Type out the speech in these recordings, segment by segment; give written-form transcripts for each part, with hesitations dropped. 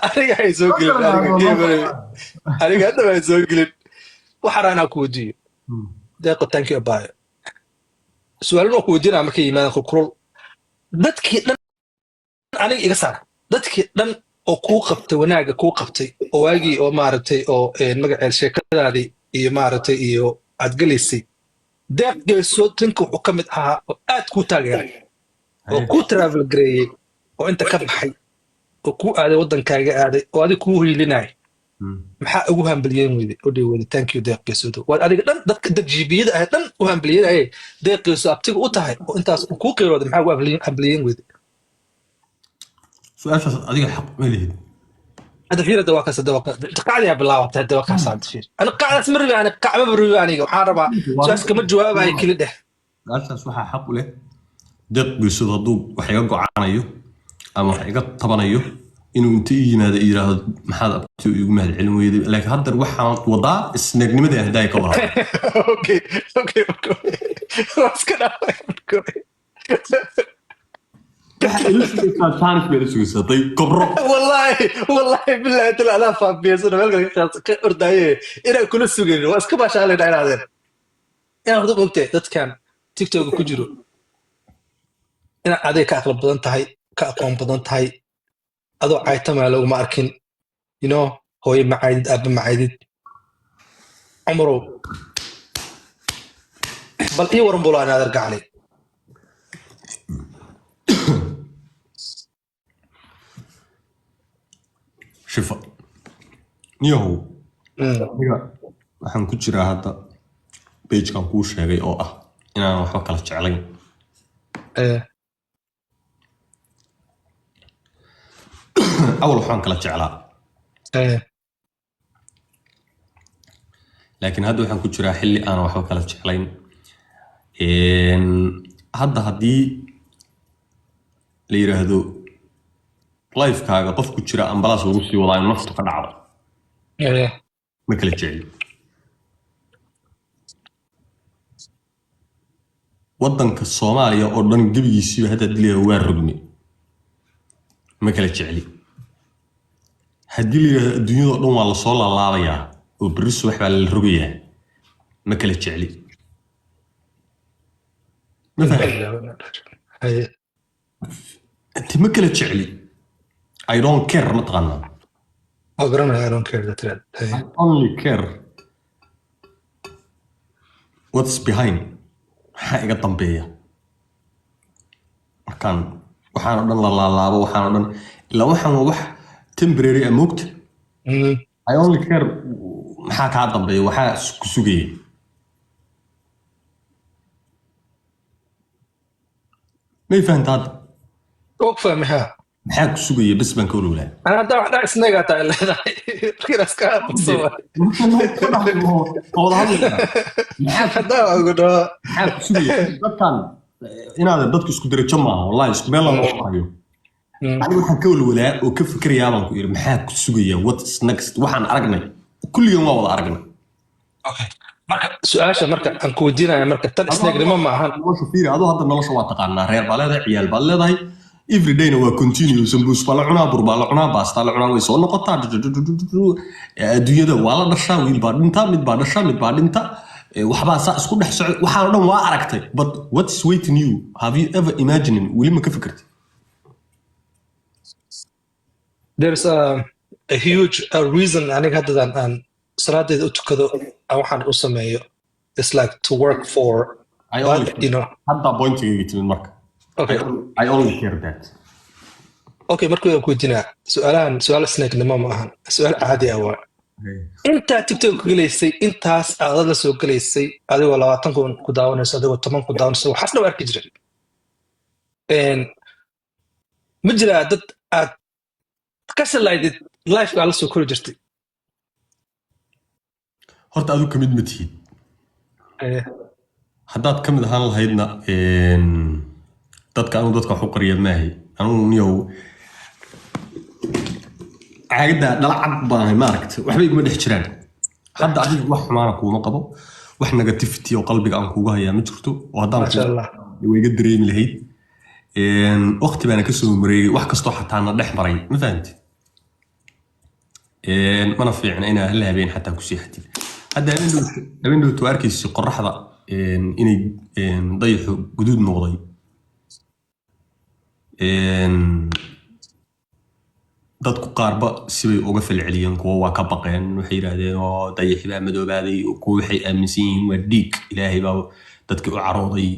Aniga hay soo gelin, aniga aniga hadda hay soo gelin. Waxaan rabaa inaan ku weydiiyo, Deeqo. Thank you, abayo. Su-aalin waa ku weydiinaya markay yimaadaan kulkulul. Dadkii dhan aniga iga saar, dadkii dhan oo kuu qabtay wanaagga kuu qabtay oo waagii oo maaragtay oo magaceed sheekadaadii iyo maaragtay iyo aad gelaysay, Deeq Geesood ninka wuxuu ka mid ahaa oo aad kuu taageeray oo kuu travel gareeyey oo inta ka baxay oo kuu aaday waddankaaga aaday oo adig kuu hiilinaya. Maxaa ugu hambaliyeyn weyday oo dhihi weyday, "Thank you, Deeq Geesoodo"? Waad adiga dhan dadka dad jiibiyada ahayd dhan u hambaliyeenayay. Deeq Geeso abtiga u tahay oo intaas uu kuu qiirooday, maxaa ugu hambaliyeyn weyday? Su-aashaas adiga xaq ma lihid. Hadda fiir, hadda waa kaas, hadda waa kaas, qacdiyaa bilaabatay. Hadda waa kaas, hadda fiir, ani qacdaas ma rabi, ani qac ma rabi. Aniga waxaan rabaa su-aas kama jawaabayo keli dheh. Su-aashaas waxaa xaq u leh Deeq Geesood. Hadduu wax iga gocanayo ama wax iga tabanayo, inuu inta ii yimaado i yidhaahdo, "Maxaad abti iigu mahad celin weyday?" Laakiin hadda waxaan wadaa isneegnimadii ahdaay ka wadaa. Okay, waa iska dhaafay. Waxaa ila sugaysaa, chance bay ila sugaysaa day gobro. Wallahi, wallahi, billahi tala, adaa faafiyeysan meel kale ka ordaaye inaan kula sugayn. Waa iska baashaalayna inaadeen inaan horta ogtahay dadkan TikToka ku jiro inaad adiga ka aqli badan tahay, ka aqoon badan tahay. Adoo caytamaa laguma arkin, hooyo ma caydid, aabba ma caydid. Cumarow, bal ii waran bulaa inaader gacli. Shifa niyahow. Aniga waxaan ku jiraa hadda pagekan kuu sheegay oo ah inaan waxba kala jeclayn. Awal waxbaan kala jeclaa, laakiin hadda waxaan ku jiraa xilli aanan waxba kala jeclayn. Hadda haddii la yiraahdo lifekaaga qof ku jira ambalaas lagu sii wadaa in naftu ka dhacdo, ma kala jecli. Waddanka Soomaaliya oo dhan gebigiisiiba hadda dilaya waa rogme, ma kala jecli. Haddii la yidhahdo adduunyada oo dhan waa lasoo laalaabayaa oo berri subax baa la rogayaa, ma kala jecli. Ma fahmi? Haye. Inta ma kala jecli, I don't care, ma taqaanaa? Waa garanaya I don't care that red. Haye. I only care what's behind, maxaa iga dambeeya markaan waxaan oo dhan la laalaabo, waxaan oo dhan ilaa waxaan waa wax temporary ah, moogta. I only care maxaa kaa dambeeya, waxaa ku sugaya. May fahanta hadda? Og fahmi haa. Maxaa ku sugaya bes baan ka olowlaa. Ana haddaa wax dhac isnagaa taa leedahay markiina iska aamuso waay. Haddaa waa ugu dhaho. Maxaa ku sugaya dadkan inaad dadku isku darajo maaha, wallahi isku meel lama hayo. Aniga waxaan ka walwalaa oo ka fikirayaa baan ku yidhi, maxaa ku sugaya, what is next? Waxaan aragnay kulligan waa wada aragnay. Okay. Marka su-aasha marka aan ku weydiinaya, marka tan isneegnimo ma ahan. Nolosha fiiri, adoo hadda nolosha waa taqaanaa, reer baa leedahay, ciyaal baad leedahay, everydayna waa continue. Sambuus baa la cunaa, bur baa la cunaa, baastaa la cunaa, way soo noqotaa. Adduunyada waa la dhashaa, wiil baa dhinta, mid baa dhashaa, mid baa dhinta. Waxbaa saa isku dhex socda, waxaan oo dhan waa aragtay. But what's waiting you? Have you ever imagining? Weli ma ka fikirtay? There's a huge a reason aniga haddadan aan salaadeeda u tukado aan waxaan u sameeyo. It's like to work for I only but, hadda pointigayga timid marka. Okay. I only care that. Okay, marka waan ku weydiinaa su-aalahan. Su-aal snakenimo ma ahan, su-aal caadi ah waa. Intaa TikTok gelaysay, intaas aad la soo gelaysay, adigoo 20,000 ku daawanayso, adigoo 10 ku daawanayso, waxaas dhan waa arki jiray. Ma jiraa dad aad ka shalaydid lifeka aad la soo kori jirtay? Horta adigu kamid ma tihid. Haddaad ka mid ahaan lahaydna, dadka anu dadka wax u qariya maahay. Anugu niyow caagadda dhala cad baan ahay, maaragta, waxba iguma dhex jiraan. Hadda adiga wax xumaana kuuma qabo, wax negativity oo qalbiga aan kuugu hayaa ma jirto oo haddaan Maasha Allah. way iga dareemi lahayd. Waqti baana kasoo mareeyay wax kastoo xataa na dhex maray, ma fahamti? Mana fiicna inaa hal habeen xataa ku seexatid. Hadda habeen dhowtu arkaysi qoraxda inay dayaxu guduud noqday. Dadku qaarba sibay uga falceliyeen. Kuwa waa ka baqeen, waxay yidhaahdeen oo dayaxi baa madoobaaday. Kuwa waxay aaminsan yihiin waa dhiig Ilaahay baa dadkii u carooday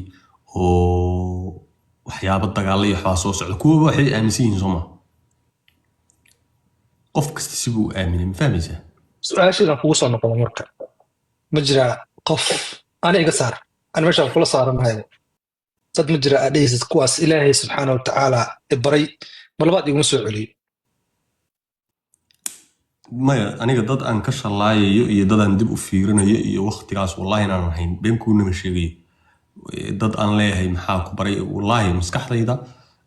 oo waxyaabo dagaalla iyo waxbaa soo socda. Kuwaba waxay aaminsan yihiin, sooma, qof kasta sibuu u aaminay, ma fahmaysaa? Su-aashiidan kugu soo noqdo marka, ma jiraa qof ani iga saar, ani meeshaan kula saaranayo, dad ma jira aad dhehaysid kuwaas Ilaahay subxaana watacaala baray mar labaad iguma soo celiyo? Maya, aniga dad aan ka shallaayayo iyo dad aan dib u fiirinayo iyo waktigaas wallahi inaan ahayn, been kuunama sheegayo. Dad aan leeyahay maxaa ku baray, wallaahi maskaxdayda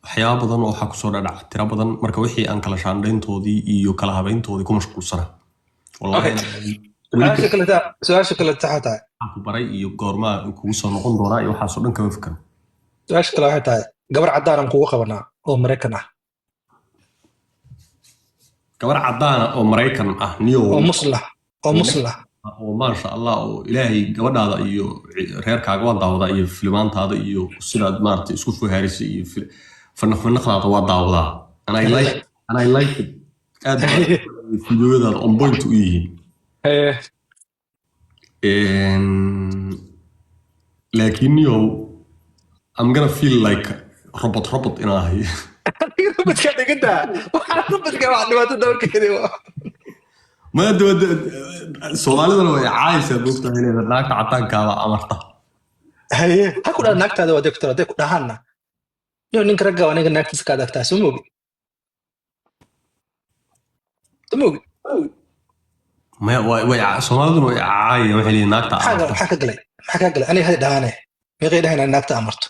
waxyaaba badan oo waxaa kusoo dhadhaca tiro badan. Marka wixii aan kala shaandhayntoodii iyo kala habayntoodii ku mashquulsana. Wallahi inaan weli Su-aasha kale waxay tahay maxaa ku baray iyo goormaa kugu soo noqon doonaa iyo waxaasoo dhan kama fikiro. Su-aasha kale waxay tahay, gabar caddaanan kugu qabanaa oo Maraykan ah. Gabar caddaana oo Maraykan ah, niyow? Oo muslim ah, oo muslim ah. Oo maasha Allah, oo Ilaahay gabadhaada iyo reerkaaga waa daawadaa, iyo filimaantaada iyo sidaad maaragtay isku fuhaarisay iyo fanaqfanaqdaada waa daawadaa, and I like it. Aad baa fiidiyoyadaada on point u yihiin. Laakiin niyow, I'm gonna feel like robot, robot inaan ahay. Robadka dhiganta, waxaa robadka wax dhibaato daba keenay. Ma dawada Soomaalidana way caaysaa, moogtahay, inay naagta cadaankaaba amarta. Haye, ha ku dhaha naagtaada waa doctor, hadday ku dhahaanna yo ninka ragga waa ninka naagtiisa ka adagtaa. Soo moogi, soo moogi. Maya, way Soomaaliduna way caayayaan, waxay leeyihiin naagta amarta. Maxaa ka galay? Maxaa ka galay? Aniga hay dhahaane, meeqay dhahayn inay naagta amarto?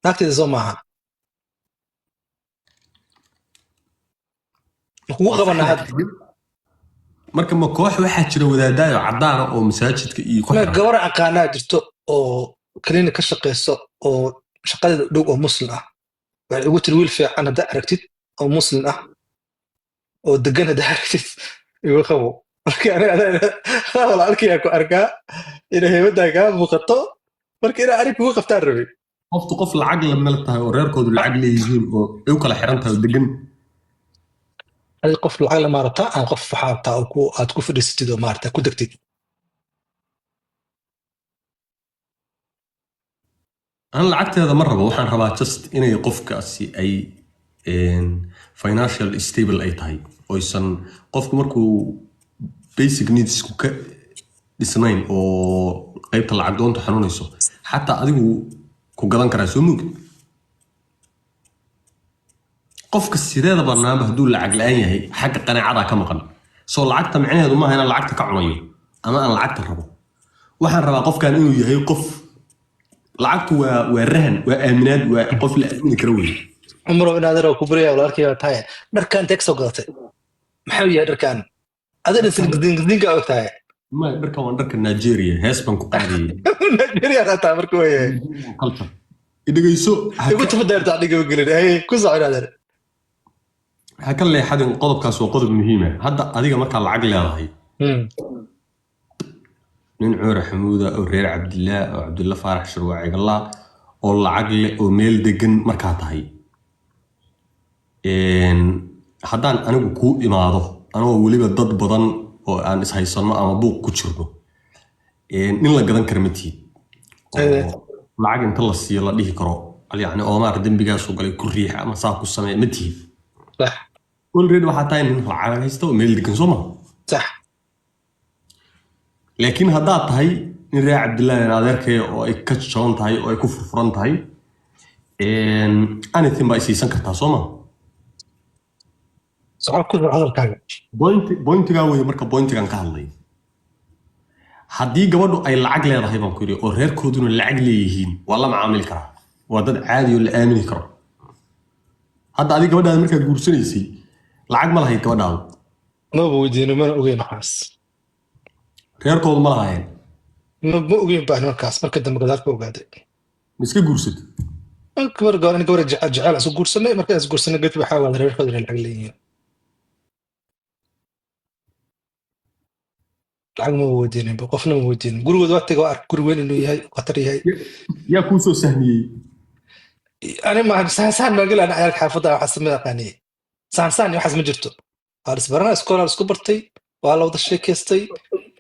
Naagteeda soo maaha ma kugu qabanaa hadda? Marka ma koox waxaa jira wadaadaayo cadaana oo masaajidka iyo ku Ma xiran? Gabar aqaanaa jirto oo clinic ka shaqeyso oo shaqadeeda u dhow oo muslim ah. Waxay ugu tiri, wiil fiican haddaa aragtid oo muslim ah oo degan haddaa aragtid, igu qabo. Marka aniga adaa walaalkii ku arkaa inay heybaddaa kaa muuqato, marka inaa arig kugu qabtaan rabay. Qoftu qof lacag la meel tahay oo reerkoodu lacag leeyihiin oo ay u kala xiran tahay oo degan. Adi qof lacag lama rabtaa aan qof waxaa rabtaa oo ku aad ku fadhiisatid oo maarata ku degtid? Aan lacagteeda ma rabo, waxaan rabaa just inay qofkaasi ay financial stable ay tahay, oysan qofku markuu basic needsku ka dhisnayn oo qaybta lacag doonta xanuunayso, xataa adigu ku gadan karaa, soo moogid? Qofka sideeda barnaamij hadduu lacag la-aan yahay, xagga qanaacadaa ka maqan. Soo lacagta micnaheedu maaha inaan lacagta ka cunayo ama aan lacagta rabo. Waxaan rabaa qofkan inuu yahay qof lacagtu waa rahan, waa aaminaad, waa qof la aamini karo wey. Cumrow, inaad adeer ku baraya, walaalkii baa tahay, dharkan intee kasoo gadatay? Maxuu yahay dharkan? Adina silgidinka og tahay. Maya, dharkan waa dharka Nigeria, hees baan ku qaadayay. Nigeria xataa marka waayahay. Culture idhegeyso. Igu tufa deerta dhiga gelin. Hey, ku soco inaad. Ha ka leexadin qodobkaas, waa qodob muhiima. Hadda adiga markaa lacag leedahay, nin Cuure Xamuuda oo reer Cabdillaah oo Cabdulla Faarax Shirwaacigallaa oo lacag leh oo meel degan markaa tahay, haddaan anigu kuu imaado anigoo weliba dad badan oo aan ishaysano ama buuq ku jirno, nin la gadan kara ma tihid oo lacag inta la siiyo la dhihi karo yacni Oomaar dembigaasu galay ku riix ama saa ku samee, ma tihid. Already waxaa tahay nin lacag haysta oo meel degan, soo ma? Sax. Laakiin haddaad tahay nin reer Cabdillaahi adeerkaya oo ay ka jaban tahay oo ay ku furfuran tahay, anything baa isiisan kartaa, soo ma? Soco, ku soco hadalkaaga. Pointigaa wey. Marka pointigan ka hadlay, haddii gabadhu ay lacag leedahay baan ku yidhi oo reerkooduna lacag leeyihiin, waa la macaamili karaa, waa dad caadi oo la aamini karo. Hadda adiga gabadhaada markaad guursanaysay lacag ma lahayd gabadhaadu? Maba weydiino, mana ogeyn waxaas. Reerkoodu ma lahaayeen? Ma ogeyn baan markaas, marka dambe gadaal ka ogaaday. Ma iska guursatay? Gabar gabar gabar jecel jecel isu guursanay. Markaan is guursanay kadib waxaa ogaaday reerkooda inay lacag leeyihiin. Lacag ma weydiinin, qofna ma weydiinin. Gurigood waa tagay, waa ark guri weyn inuu yahay, khatar yahay. Yaa kuu soo sahmiyey? Ani ma sahan sahan baan gelaa. Ciyaalka xaafadda waxaas ma aqaaniyey. Sahan sahan iyo waxaas ma jirto. Waa la isbaranaa, iskoolaa la isku bartay, waa la wada sheekaystay,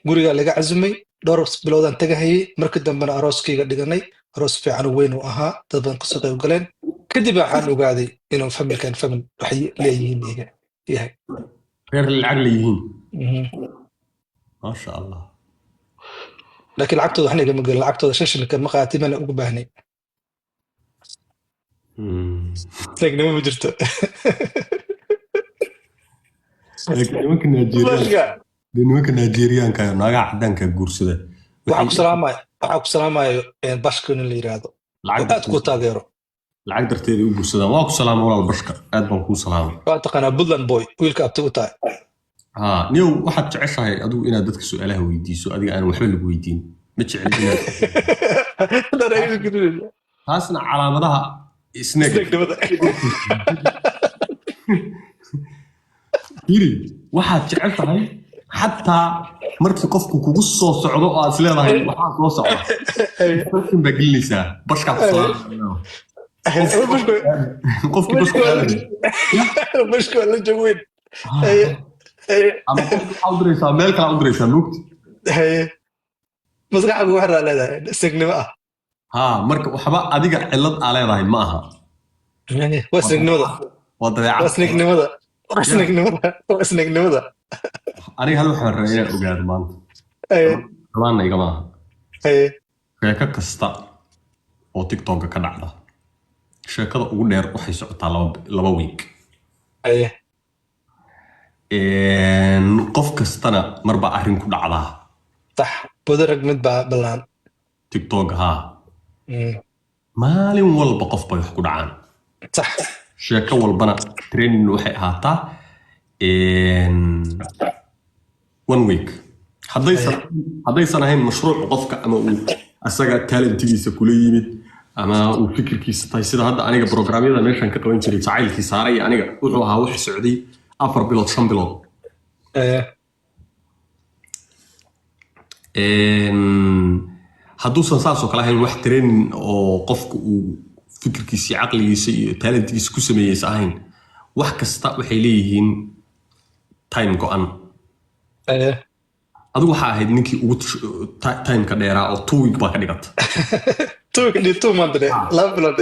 gurigaa laga casumay, dhowr biloodaan tagahayay. Markii dambena arooskayga dhiganay. Aroos fiican oo weyn uu ahaa, dad badan kasoo qayb galeen. Kadib waxaan ogaaday inuu familkan famil waxay leeyihiin iga yahay. Reer lacag leeyihiin. Maasha Allah. Laakiin lacagtooda waxna igama gelin. Lacagtooda 5 shilin ma qaatay, mana ugu baahnay. Tagnimo ma jirto. Laakiin nimanka Nigerian Marka nimanka Nigerianka ah, naagaha cadaanka guursada, waxaa ku salaamayo Bashka nin la yiraahdo oo lacag aad kuu taageero. Lacag darteeda u guursadaan. Waa ku salaama, walaal Bashka, aad baan kuu salaamay. Waa taqaanaa, Puntland boy, wiilka abti u tahay. Haa niyow, waxaad jeceshahay adigu inaad dadka su'aalaha weydiiso, adiga aan waxba lagu weydiin ma jecel inaad taasna calaamadaha snake. Snagnimada. Firi, waxaad jecel tahay xataa markii qofku kugu soo socdo oo aad is leedahay waxaa soo socda, question baa gelinaysaa. Bashkaa ku salaamaya. Qofkii bashku aadaya. Bashka waa la joog weyn. Ama qofki waxaa u diraysaa, meel kale u diraysaa, moogta. Maskaxda waxaa leedahay snagnimo ah. Haa, marka waxba adiga cillad aa leedahay ma aha. Waa snagnimada. Waa waa dabeecad. Snagnimada, waa snagnimada, waa snagnimada. Aniga hal waxaan rabaa inaan ogaado maanta, xumaanna igama aha. Sheeko kasta oo TikToka ka dhacda, sheekada ugu dheer waxay socotaa 2 week. Qof kastana marbaa arrin ku dhacdaa. Sax, bodarag mid baa ballaan. TikTok haa. Maalin walba qof bay wax ku dhacaan. Sheeko walbana trending waxay ahaataa one week, haddaysan ahayn mashruuc qofka ama uu asaga talentigiisa kula yimid ama uu fikirkiisa tahay, sida hadda aniga programyada meeshan ka qaban jiray, jacaylkii saaray iyo aniga, wuxuu ahaa wax socday 4 bilood, 5 bilood. Hadduusan saas oo kale ahayn, wax training oo qofku uu fikirkiisa iyo caqligiisa iyo talentigiisa ku sameeyeysa ahayn, wax kasta waxay leeyihiin time go'an. Adigu waxaa ahayd ninkii ugu timeka dheeraa oo 2 week baa ka dhigata. 2 week iyo 2 month dhe, 2 bilood.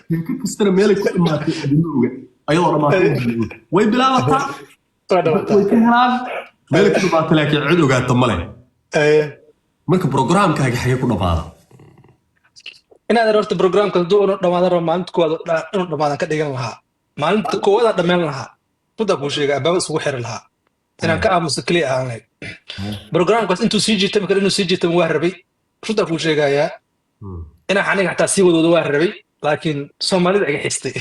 Sheeko kastana meelay ku dhamaatay idinma oga. Ayadoo dhamaatay way bilaabataa, waa dhamataa, way ka helaan meelay ku dhamaatay, laakiin cid ogaata ma leh. Marka programkaaga xagee ku dhamaada? Inaad horta programka hadduu inuu dhamaado rabo, maalinta koowaad inuu dhamaadan ka dhigan lahaa, maalinta koowaadaan dhammayn lahaa. Runtaa kuu sheegay, albaabada isugu xiri lahaa, inaan ka aamuso keliya ahaan lahayd. Programkaas intuu sii jiitami karo, inuu sii jiitami waa rabay. Runtaa kuu sheegayaa, inaan aniga xataa sii wadwado waa rabay, laakiin Soomaalida iga xistay.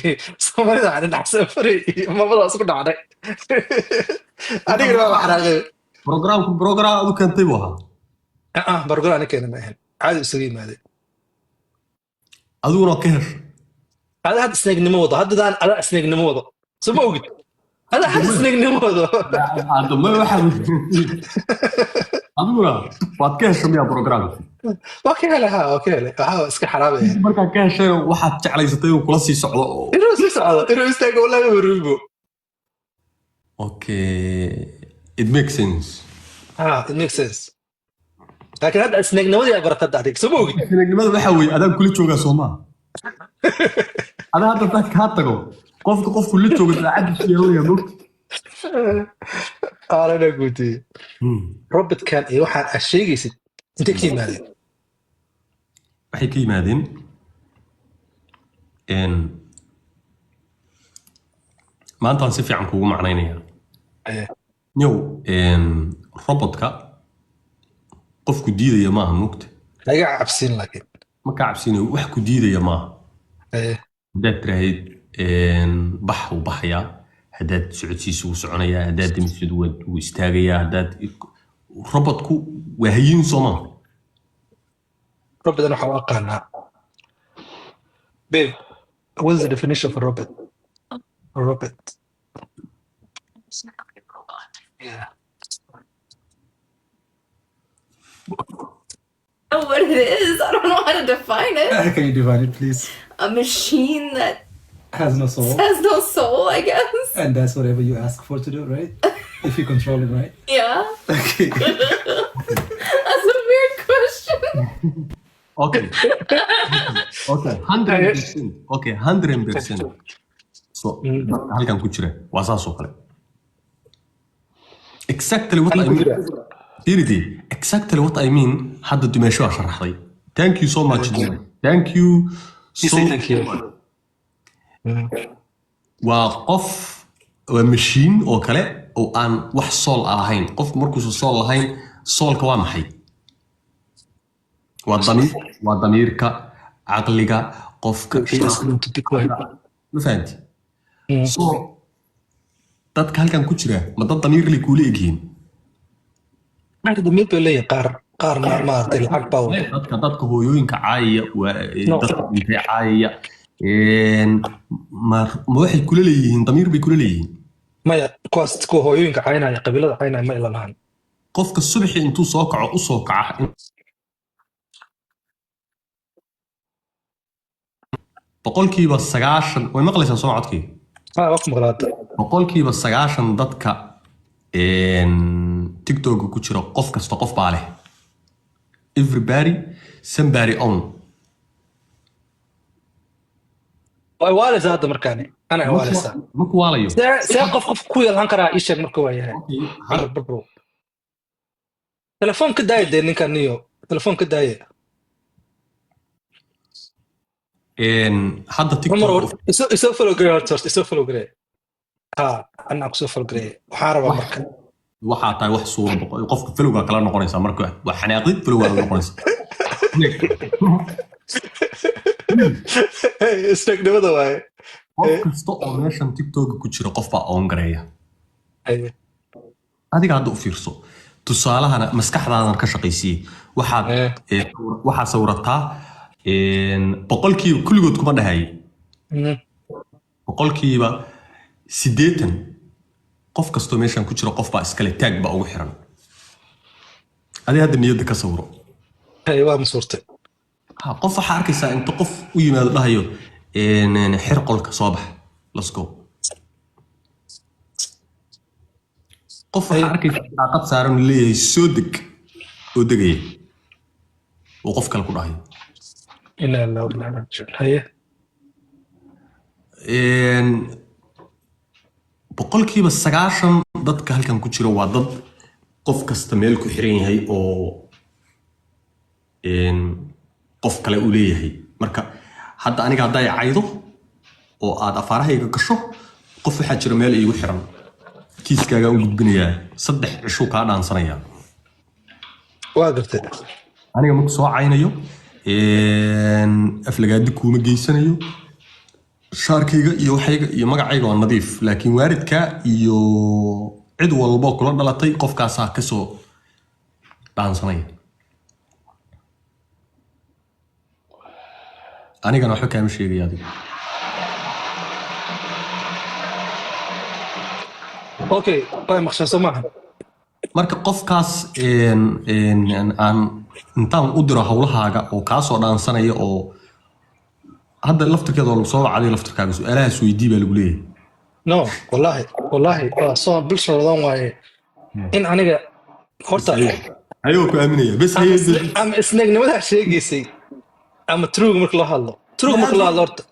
Soomaalida aan dhinac faray iyo mamada isku dhacday, anigana waa xanaaqay. Programku program aad u keentay buu ahaa? Ah, program ani keena ma ahayn, caadi isaga yimaadeen. Adiguna ka hesha. Ada hadda snagnimo wado, haddadaan adaa snagnimo wado, soo ma ogid? Adaa hadda snagnimo wado. Hadda ma waxaa adiguna waad ka hesha miyaa programka? Waa ka helay, ha, waa ka helay. Waxaa iska xaraabay ahayd. Markaa ka heshayna waxaad jeclaysatay inuu kula sii socdo oo inuu sii socdo, inuu istaago, wallahi ma rubo. Okay, it makes sense. Ha, it makes sense, laakiin hadda snagnimadii aa baratay hadda adiga, soo ma ogid? Snagnimada waxaa weeye adaan kula joogaa, soo maa? Adaa hadda haddaan kaa tago, qofka qofku la joogo daacaddiisu yeelanaya, mogta. Aalana guutiyey. Robotkan iyo waxaan aad sheegaysid intay ka yimaadeen? Waxay ka yimaadeen maantaan si fiican kuugu macnaynaya. Nyow, robotka qofku diidaya maaha, mogta. Laga cabsin laakiin. Ma kaa cabsinayo, wax ku diidaya maaha. Haddaad tiraahid bax, wuu baxayaa. Haddaad socodsiisu, wuu soconayaa. Haddaad demisid, wuu istaagayaa. Haddaad robotku waa hayin, soo maaha? Robotan waxaan u aqaanaa, babe, what is the definition of a robot? A robot. It's not a robot. Yeah. Know what it is. I don't know how to define it. Can you define it, please? A machine that Has no soul. has no soul, I guess. And that's whatever you ask for to do, right? If you control it, right? Yeah. Okay. That's a weird question. Okay, 100%. Okay, 100%. So dadka halkan ku jira waa saas oo kale, exactly what I mean. Seriously, exactly what I mean. Hadda dumeesho waa sharaxday. Thank you so much, Dume. Thank you. You so say thank you. Waa qof, waa mashiin oo kale oo aan wax soul lahayn. Qofku markuusan soul lahayn, soulka waa maxay? Waa damiir, waa damiirka, caqliga qofka. He asked them to be quiet. Ma fahanti? So dadka halkan ku jira ma dad damiirli kuula egyihiin? Maaragtay, damiir bay leeyihin qaar, qaarna maaragtay lacag baa wada. Dadka hooyooyinka caayaya waa No. dadka dhintay caayaya, ma waxay kula leeyihiin damiir bay kula leeyihiin? Maya, kuwaas kuwa hooyooyinka caynaya, qabiilada caynaya, ma ila lahan. Qofka subaxii intuu soo kaco u soo kaca 90%, way maqlaysaa soo codkii? Ha, waa ku maqlaata. 90% dadka TikToka ku jira, qof kasta qof baa leh. Everybody somebody own. Way waaleysaa hadda markaani, ana waaleysaa. Ma ku waalayo. See qof ku yeelan karaa? Ii sheeg marka waa yahay. Bro, telefoon ka daaya dee ninkan niyo, telefoon ka daaya. Hadda Cumar TikTok isoo follow garee horta, isoo follow garee. Ha, anaa kusoo follow garee, waxaan rabaa marka. Waxaa tahay wax suura qofka followgaa kala noqonaysaa marka waa xanaaqdid, followgaa la noqonaysaa. Isnagnimada waaye. Qof kasta oo meeshan TikToka ku jira qof baa oon gareeya. Adiga hadda u fiirso tusaalahana, maskaxdaadan ka shaqaysiiyey. Waxaad waxaad sawirataa 100%, kulligood kuma dhahay, 80% qof kastoo meeshan ku jira qof baa iskale, taag baa ugu xiran. Adiga hadda niyadda ka sawiro. Waa masuurtay. Ha, qof waxaa arkaysaa inta qof u yimaado dhahayo, xir qolka, soo bax, let's go. Qof waxaa arkaysaa daaqad saaran oo leeyahay soo deg, oo degaya, oo qof kale ku dhahayo. Inaa lillahi wa inaa ilaihi raaji'uun. Haye. 90% dadka halkan ku jira waa dad qof kasta meel ku xiran yahay oo qof kale uu leeyahay. Marka hadda aniga hadday caydo oo aad afaarahayga gasho, qof waxaa jira meel iigu xiran, kiiskaagaa u gudbinayaa, 3 cishuu kaa dhaansanayaa. Waa gartay. Aniga marku soo caynayo, aflagaadi kuuma geysanayo, shaarkayga iyo waxayga iyo magacayga waa nadiif, laakiin waalidka iyo cid walbo kula dhalatay qofkaasaa kasoo dhaansanaya. Anigana waxba kaama sheegaya adiga. Okay, waa maqshan soo maaha? Marka qofkaas aan intaan u diro hawlahaaga oo kaa soo dhaansanaya, oo hadda laftirkeeda waa lagu soo wacday, laftirkaaga su-aalahaas weydii baa lagu leeyahay. No, wallahi wallahi waa soo bil Ramadaan waaye in aniga horta Ayagoo ku aaminaya bes. Ama isnagnimadaa sheegaysay ama truga marka loo hadlo, truga marka loo hadlo horta,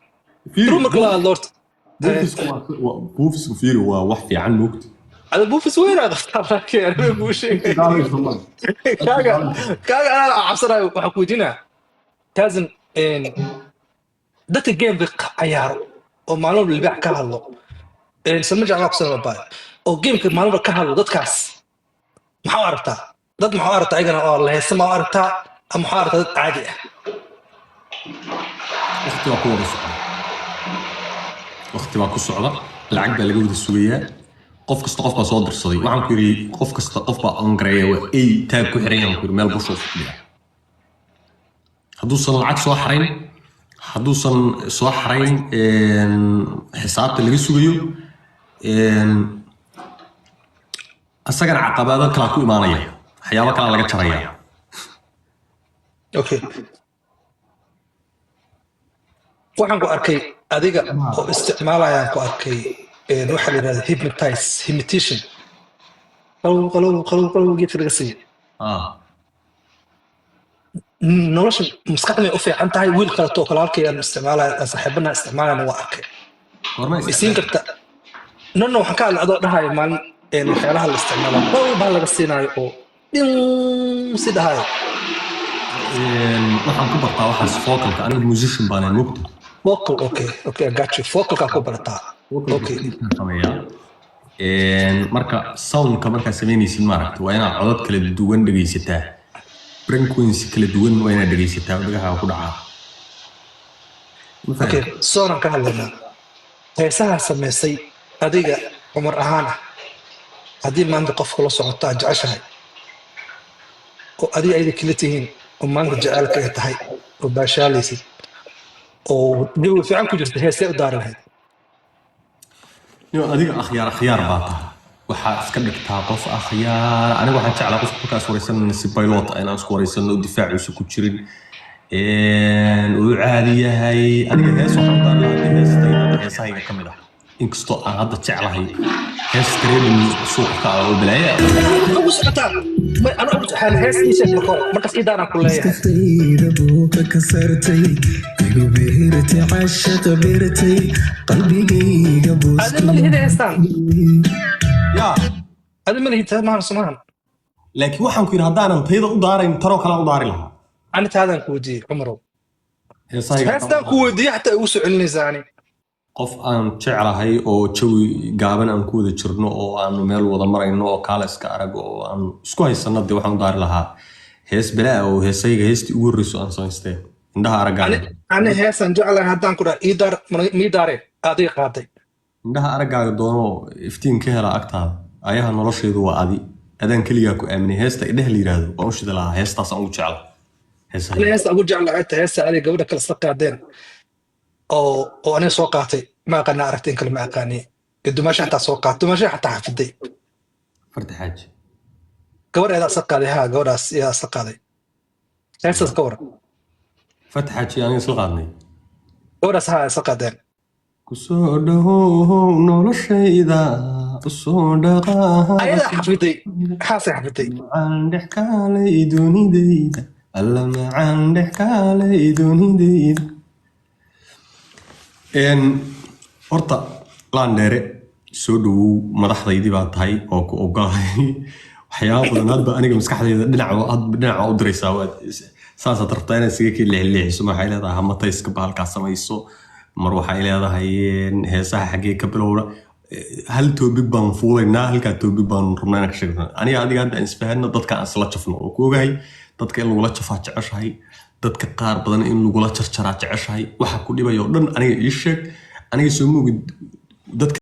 true marka loo hadlo horta. Buufisku fiiri, waa wax fiican moogta. Ada buufis weynaa qabtaa, laakiin aniga kuu sheegay kaaga anaa cabsanayo. Waxaan ku weydiinaa cousin, dadka gameka cayaaro oo maalin walba libaax ka hadlo, sama jeclaa kusan baa oo gameka maalin walba ka hadlo, dadkaas maxaa u aragtaa? Dad maxaa u aragtaa ayagana oo laheysa ma u aragtaa ama maxaa u aragtaa dad caadi ah? Waqti baa ku wada socda, waqti baa ku socda, lacag baa laga wada sugayaa. Qof kasta qof baa soo dirsaday. Waxaan ku yidhi qof kasta qof baa ongareeya, waa ay taag ku xiran yahan ku yidhi meel bushuu fadhiya. Hadduusan lacag soo xarayn, hadduusan soo xarayn xisaabta laga sugayo, asagana caqabado kalaa ku imaanaya, waxyaabo kalaa laga jaraya. Okay, waxaan ku arkay adiga oo isticmaalayaan ku arkay waxaa la yidhahda hypnotize, hypnotization, qalow qalow qalow qalow geedka laga siiyo. Nolosha maskaxda u fiican tahay. Wiil kaleto oo kalaalkay aan isticmaalaya, aan saaxiibana isticmaalayana waa arkay. Goorma? Isiin karta? No, waxaan ka hadlay adoo dhahayo maalin waxyaalaha la isticmaalo qalow baa laga siinaayo oo dhin si dhahayo. Waxaan ku bartaa waxaas vocalka. Aniga musician baan mugta. Vocal, okay, I got you. Vocalkaa ku barataa, okay. Sameeyaa. Marka soundka markaad samaynaysid, maaragta, waa inaad codad kala duwan dhegaysataa, frequency kala duwan waa inaad dhegaysataa oo dhagaha ku dhacaa. Ma Okay. fahamtay? Soonaan ka hadlaynaa. Heesaha samaysay adiga Cumar ahaan ah, haddii maanta qofka la socoto aad jeceshahay oo adiga ayda kala tihiin oo maanta jaceylka ay tahay oo baashaalaysid oo jawi fiican ku jirta, heesee u daari lahayd? Niyo, adiga akhyaar akhyaar baa tahay, waxaa iska dhigtaa qof akhyaar. Aniga waxaan jeclaa qofka markaas wareysanana si pilot ah inaan isku wareysano oo difaaciisa ku jirin, uu caadi yahay. Aniga hees waxaan u daari lahaa heestayda, heesahayga ka mid ah, inkastoo aan hadda jeclahay hees trending suuqa ka ah oo balaayo ah. Ugu socotaa. Ana ugu waxaan hees ii sheeg marka hore, markaas ii daaraan ku leeyahay. Maskaxdayda buuqa ka sartay, igu beertay cashaqa, beertay qalbigayga. Adi ma lihid heestaan. Yaa? Adi ma lihid maahan, somahan? Laakiin waxaan ku yidhi, haddaanan tayda u daarayn, taroo kale u daari lahaa. Ani taadaan ku weydiiyey, Cumarow. Heesahayga. Heestaan ku weydiiyey xataa igu soo celinaysaa ani. Qof aan jeclahay oo jawi gaaban aan ku wada jirno oo aanu meel wada marayno oo kaala iska arag oo aan isku haysano, dee waxaan u daari lahaa hees balaa oo heesayga, heestii ugu horreyso aan samaystee, Indhaha Araggaaga. Ani heesaan jeclahay haddaan ku dhaha ii daar, mii daareen adiga qaaday. Indhaha araggaaga doono, iftiin ka hela agtaada, ayaha noloshaydu waa adi, adaan keligaa ku aaminay, heesta idheh la yidhaahdo waan u shidi lahaa. Heestaasaan ugu jecla Ani heesahayga. Heesta ugu jeclahay tahay heesta adiga gabadha kale isla qaadeen oo aniga soo qaatay. Ma aqaana aragtay in kale, ma aqaani. Dumaasha xataa soo qaatay, dumaasha xataa xafiday. Farta Xaaji. Gabadheedaa isla qaaday, ha, gabadhaas iyaa isla qaaday. Heestaas ka waran? Farta Xaaji aniga isla qaadnay? Gabadhaas, ha, isla qaadeen. Kusoo dhawow noloshayda, usoo dhaqaa. Ayadaa xafiday, xaasay xafiday. Macaan dhex kaalay dunidayda, alla macaan dhex kaalay dunidayda. Horta laandheere, soo dhawow, madaxdaydii baa tahay oo ku ogolahay waxyaaba badan. Hadba aniga maskaxdayda dhinac, hadba dhinac waa u diraysaa. Waad saasaad rabtaa inaad isaga kii leexleexiso. Mar waxay leedahay hamatayska bahalkaa samayso, mar waxay leedahay heesaha xaggee ka bilowda. Hal topic baan fuulaynaa, halkaa topic baan rabnaa inaan ka sheegno. Aniga adiga hadda aan isfahanno, dadka aan isla jafno oo ku ogahay dadka in lagula jafaa jeceshahay, dadka qaar badan in lagula jarjaraa jeceshahay. Waxa ku dhibaya oo dhan aniga ii sheeg, aniga soo moogid dadka.